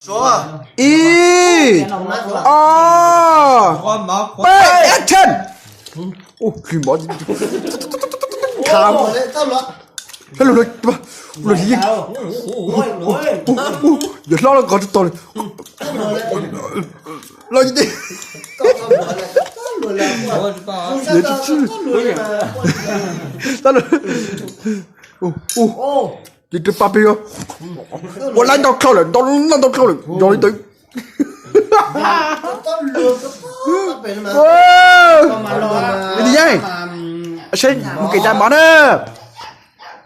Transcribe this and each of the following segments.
Ib, ob, peb, action. Ua hli mov, khav, hlob lug, lug hli, yawg hlob los kov tsis tau li, los tsis txij li, ces rov pab peb, ua lab ntau dlhau lawm, ntau lab ntau dlhau lawm, yog li ntawd. Li yeej, seb mus kev cai mov na.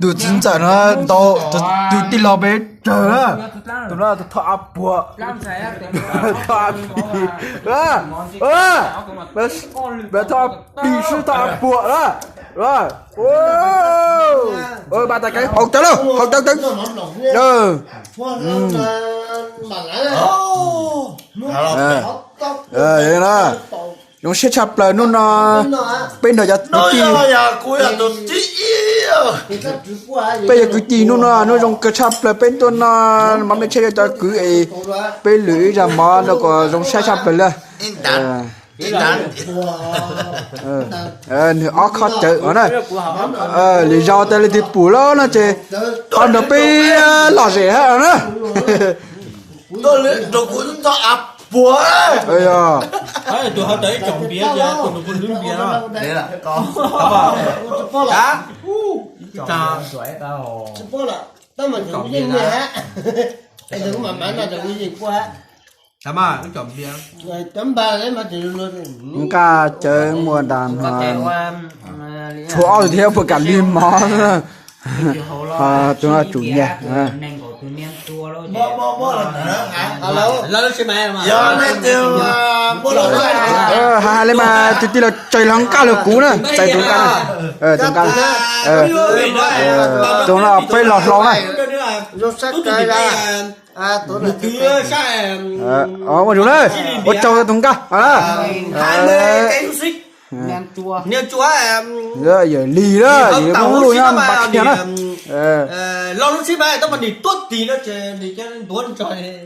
Tus txiv ntxawm no ntau, tus tij laug peb tsawg na. Tus no tus thoj av puam, thoj av pis, thoj av pis sib thoj av puam na. Mas tas kev haus cawv lauj, haus cawv cawv. Zoo siab tshaj plaws hnub no peb nrog cov kwv tij, peb cov kwv tij hnub no hnub zoo kawg tshaj plaws peb tuaj noj mov me tsheb rau cov kwv es peb lwm ib zag mov no kom zoo saib tshaj plaws li. Nws ob khob cawv os na. Lwm zaus tas li twg pum lawm no ces ho nrog peb lom zem hab na. Nqaj cawv muaj dag no, tshuav ob tug thiab puas kam li mov. Ho tus no tsum nyag. Hais hais li mas tus tij laug txais los nqaj lug kuv na, txais tus nqaj, tus nqaj. Tus no peb los hlau na. Ua tsaug na, ua tsaug tus nqaj. Yawm Lig na, yawm Hmoob Luj nyob Npas Kiag na.